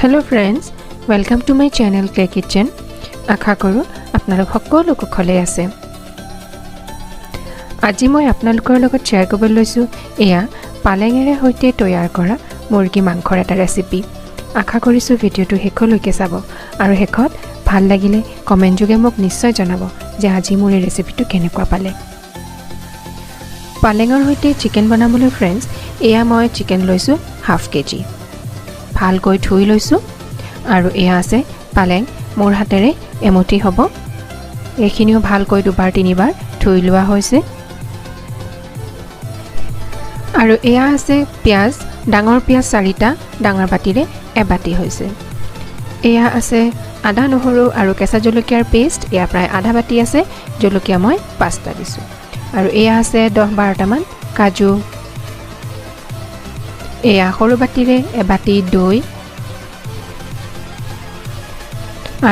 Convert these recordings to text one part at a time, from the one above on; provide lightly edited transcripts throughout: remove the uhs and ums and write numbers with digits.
Hello friends, welcome to my channel Clay Kitchen. আশা কৰোঁ আপোনালোক সকলো কুশলে আছে। আজি মই আপোনালোকৰ লগত শ্বেয়াৰ কৰিব লৈছোঁ এয়া পালেঙেৰে সৈতে তৈয়াৰ কৰা মুৰ্গী মাংসৰ এটা ৰেচিপি। আশা কৰিছোঁ ভিডিঅ'টো শেষলৈকে চাব আৰু শেষত ভাল লাগিলে কমেণ্ট যোগে মোক নিশ্চয় জনাব যে আজি মোৰ এই ৰেচিপিটো কেনেকুৱা পালে। পালেঙৰ সৈতে চিকেন বনাবলৈ ফ্ৰেণ্ডছ, এয়া মই চিকেন লৈছোঁ হাফ কেজি, ভালকৈ ধুই লৈছোঁ। আৰু এয়া আছে পালেং, মোৰ হাতেৰে এমুঠি হ'ব। এইখিনিও ভালকৈ দুবাৰ তিনিবাৰ ধুই লোৱা হৈছে। আৰু এয়া আছে পিঁয়াজ, ডাঙৰ পিঁয়াজ 4টা, ডাঙৰ বাতিৰে এবাতি হৈছে। এয়া আছে আদা নহৰু আৰু কেঁচা জলকীয়াৰ পেষ্ট, এয়া প্ৰায় আধা বাতি আছে, জলকীয়া মই 5টা দিছোঁ। আৰু এয়া আছে 10-12টামান কাজু। এয়া সৰু বাতিৰে এবাতি দৈ।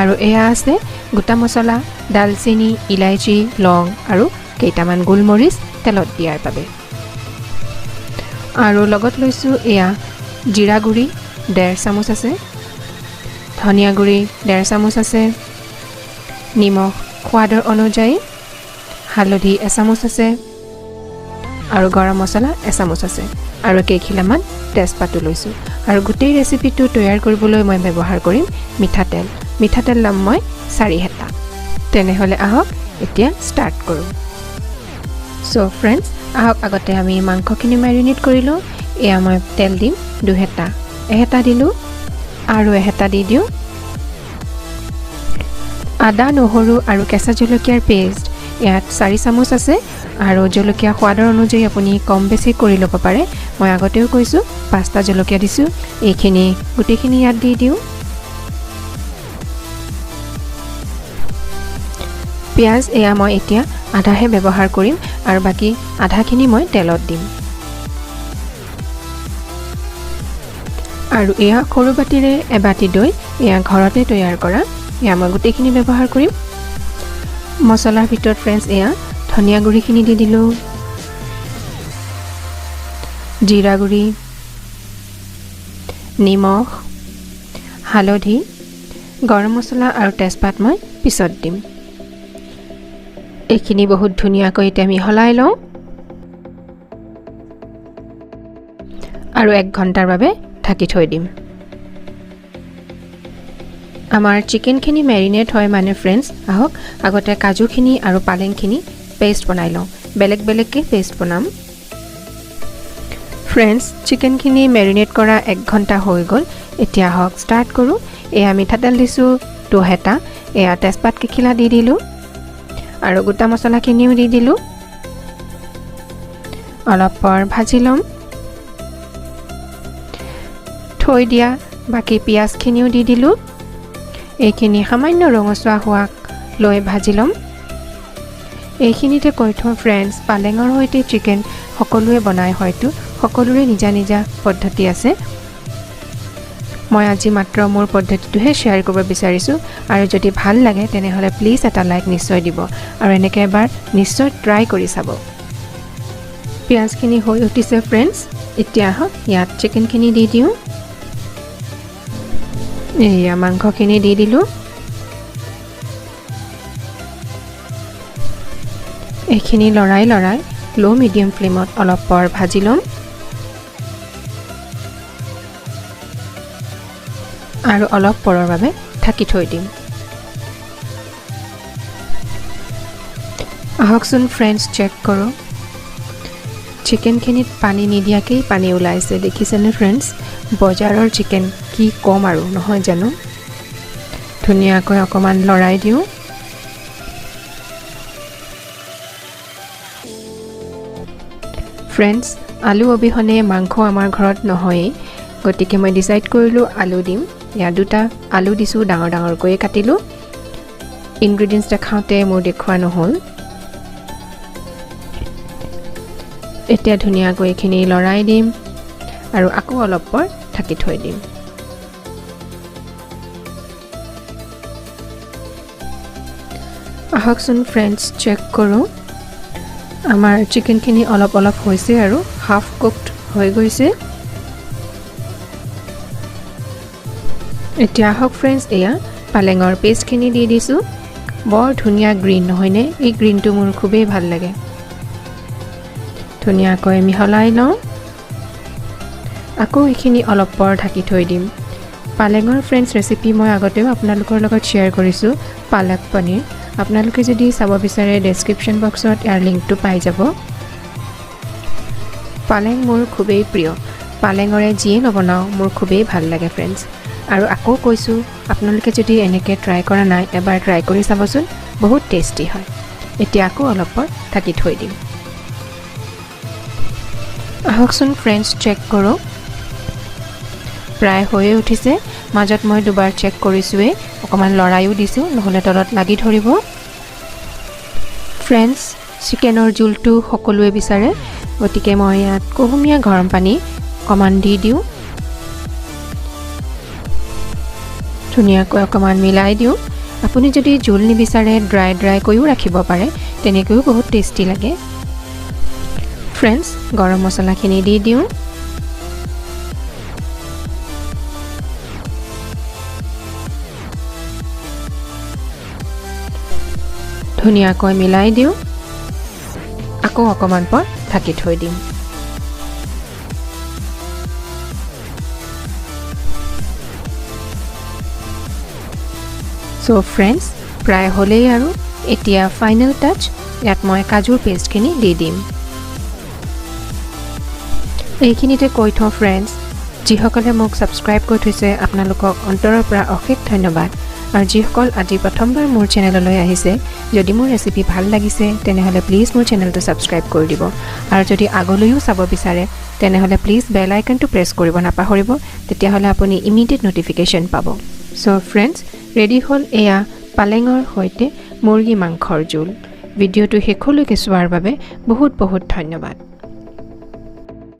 আৰু এয়া আছে গোটা মছলা, ডালচেনি, ইলাচি, লং আৰু কেইটামান গোলমৰিচ তেলত দিয়াৰ বাবে। আৰু লগত লৈছোঁ এয়া জিৰা গুড়ি 1.5 চামুচ আছে, ধনিয়া গুড়ি 1.5 চামুচ আছে, নিমখ সোৱাদৰ অনুযায়ী, হালধি এচামুচ আছে আৰু গৰম মছলা এচামুচ আছে আৰু কেইখিলামান তেজপাতো লৈছোঁ। আৰু গোটেই ৰেচিপিটো তৈয়াৰ কৰিবলৈ মই ব্যৱহাৰ কৰিম মিঠাতেল। মিঠাতেল ল'ম মই 4 হেতা। তেনেহ'লে আহক এতিয়া ষ্টাৰ্ট কৰোঁ। চ' ফ্ৰেণ্ডছ, আহক আগতে আমি মাংসখিনি মেৰিনেট কৰি লওঁ। এয়া মই তেল দিম 2 হেতা, এহেতা দিলোঁ আৰু এহেতা দি দিওঁ। আদা নহৰু আৰু কেঁচা জলকীয়াৰ পেষ্ট ইয়াত 4 চামুচ আছে আৰু জলকীয়া সোৱাদৰ অনুযায়ী আপুনি কম বেছি কৰি ল'ব পাৰে। মই আগতেও কৈছোঁ 5টা জলকীয়া দিছোঁ। এইখিনি গোটেইখিনি ইয়াত দি দিওঁ। পিঁয়াজ এয়া মই এতিয়া আধাহে ব্যৱহাৰ কৰিম আৰু বাকী আধাখিনি মই তেলত দিম। আৰু এয়া সৰু বাতিৰে এবাতি দৈ, এয়া ঘৰতে তৈয়াৰ কৰা, এয়া মই গোটেইখিনি ব্যৱহাৰ কৰিম। মছলাৰ ভিতৰত ফ্ৰেণ্ডছ এয়া ধনিয়া গুড়িখিনি দি দিলোঁ, জিৰা গুড়ি, নিমখ, হালধি, গৰম মছলা আৰু তেজপাত মই পিছত দিম। এইখিনি বহুত ধুনীয়াকৈ এতিয়া মিহলাই লওঁ আৰু 1 ঘণ্টাৰ বাবে ঢাকি থৈ দিম। আমাৰ চিকেনখিনি মেৰিনেট হয় মানে ফ্ৰেণ্ডছ, আহক আগতে কাজুখিনি আৰু পালেংখিনি পেষ্ট বনাই লওঁ, বেলেগ বেলেগকৈ পেষ্ট বনাম। ফ্ৰেণ্ডছ, চিকেনখিনি মেৰিনেট কৰা 1 ঘণ্টা হৈ গ'ল। এতিয়া আহক ষ্টাৰ্ট কৰোঁ। এয়া মিঠাতেল দিছোঁ 2 হেতা, এয়া তেজপাত কেইখিলা দি দিলোঁ আৰু গোটা মছলাখিনিও দি দিলোঁ। অলপ পৰ ভাজি ল'ম। থৈ দিয়া বাকী পিঁয়াজখিনিও দি দিলোঁ। এইখিনি সামান্য ৰঙচুৱা হোৱাক লৈ ভাজি ল'ম। এইখিনিতে কৈ থওঁ ফ্ৰেণ্ডছ, পালেঙৰ সৈতে চিকেন সকলোৱে বনায়, হয়তো সকলোৰে নিজা নিজা পদ্ধতি আছে। মই আজি মাত্ৰ মোৰ পদ্ধতিটোহে শ্বেয়াৰ কৰিব বিচাৰিছোঁ আৰু যদি ভাল লাগে তেনেহ'লে প্লিজ এটা লাইক নিশ্চয় দিব আৰু এনেকৈ এবাৰ নিশ্চয় ট্ৰাই কৰি চাব। পিঁয়াজখিনি হৈ উঠিছে ফ্ৰেণ্ডছ, এতিয়া আহক ইয়াত চিকেনখিনি দি দিওঁ। এয়া মাংসখিনি দি দিলোঁ। এইখিনি লৰাই লৰাই ল' মিডিয়াম ফ্লেমত অলপ পৰ ভাজি ল'ম আৰু অলপ পৰৰ বাবে ঢাকি থৈ দিম। আহকচোন ফ্ৰেণ্ডছ চেক কৰোঁ। চিকেনখিনিত পানী নিদিয়াকেই পানী ওলাইছে, দেখিছেনে ফ্ৰেণ্ডছ? বজাৰৰ চিকেন কি ক'ম আৰু, নহয় জানো? ধুনীয়াকৈ অকণমান লৰাই দিওঁ। ফ্ৰেণ্ডছ, আলু অবিহনে মাংস আমাৰ ঘৰত নহয়েই, গতিকে মই ডিচাইড কৰিলোঁ আলু দিম। ইয়াত 2টা আলু দিছোঁ, ডাঙৰ ডাঙৰকৈয়ে কাটিলোঁ। ইনগ্ৰিডিয়েণ্টছ দেখাওঁতে মোৰ দেখুওৱা নহ'ল। এতিয়া ধুনীয়াকৈ এইখিনি লৰাই দিম আৰু আকৌ অলপ পৰ ঢাকি থৈ দিম। আহকচোন ফ্ৰেণ্ডছ চেক কৰোঁ। আমাৰ চিকেনখিনি অলপ অলপ হৈছে আৰু হাফ কুকড হৈ গৈছে। এতিয়া আহক ফ্ৰেণ্ডছ, এয়া পালেঙৰ পেষ্টখিনি দি দিছোঁ। বৰ ধুনীয়া গ্ৰীণ নহয়নে? এই গ্ৰীণটো মোৰ খুবেই ভাল লাগে। ধুনীয়াকৈ মিহলাই লওঁ। আকৌ এইখিনি অলপ পৰ ঢাকি থৈ দিম। পালেঙৰ ফ্ৰেণ্ডছ ৰেচিপি মই আগতেও আপোনালোকৰ লগত শ্বেয়াৰ কৰিছোঁ, পালক পনীৰ। আপোনালোকে যদি চাব বিচাৰে ডেছক্ৰিপশ্যন বক্সত ইয়াৰ লিংকটো পাই যাব। পালেং মোৰ খুবেই প্ৰিয়। পালেঙৰে যিয়ে নবনাওঁ মোৰ খুবেই ভাল লাগে ফ্ৰেণ্ডছ। আৰু আকৌ কৈছোঁ, আপোনালোকে যদি এনেকৈ ট্ৰাই কৰা নাই এবাৰ ট্ৰাই কৰি চাবচোন, বহুত টেষ্টি হয়। এতিয়া আকৌ অলপ পৰ ঢাকি থৈ দিম। আহকচোন ফ্ৰেণ্ডছ, চেক কৰোঁ। প্ৰায় হৈয়ে উঠিছে। মাজত মই দুবাৰ চেক কৰিছোঁৱেই, অকণমান লৰায়ো দিছোঁ, নহ'লে তলত লাগি ধৰিব। ফ্ৰেণ্ডছ, চিকেনৰ জোলটো সকলোৱে বিচাৰে, গতিকে মই ইয়াত কুহুমীয়া গৰম পানী অকণমান দি দিওঁ। ধুনীয়াকৈ অকণমান মিলাই দিওঁ। আপুনি যদি জোল নিবিচাৰে ড্ৰাই ড্ৰাইকৈও ৰাখিব পাৰে, তেনেকৈও বহুত টেষ্টি লাগে। ফ্ৰেণ্ডছ, গৰম মছলাখিনি দি দিওঁ। ধুনীয়াকৈ মিলাই দিওঁ। আকৌ অকণমান পৰ ঢাকি থৈ দিম। চ' ফ্ৰেণ্ডছ, প্ৰায় হ'লেই আৰু। এতিয়া ফাইনেল টাচ, ইয়াত মই কাজুৰ পেষ্টখিনি দি দিম। এইখিনিতে কৈ থওঁ ফ্ৰেণ্ডছ, যিসকলে মোক ছাবস্ক্ৰাইব কৰি থৈছে আপোনালোকক অন্তৰৰ পৰা অশেষ ধন্যবাদ। আৰু যিসকল আজি প্ৰথমবাৰ মোৰ চেনেললৈ আহিছে, যদি মোৰ ৰেচিপি ভাল লাগিছে তেনেহ'লে প্লিজ মোৰ চেনেলটো ছাবস্ক্ৰাইব কৰি দিব। আৰু যদি আগলৈও চাব বিচাৰে তেনেহ'লে প্লিজ বেল আইকনটো প্ৰেছ কৰিব নাপাহৰিব, তেতিয়াহ'লে আপুনি ইমিডিয়েট ন'টিফিকেশ্যন পাব। চ' ফ্ৰেণ্ডছ, ৰেডি হ'ল এয়া পালেঙৰ সৈতে মুৰ্গী মাংসৰ জোল। ভিডিঅ'টো শেষলৈকে চোৱাৰ বাবে বহুত বহুত ধন্যবাদ।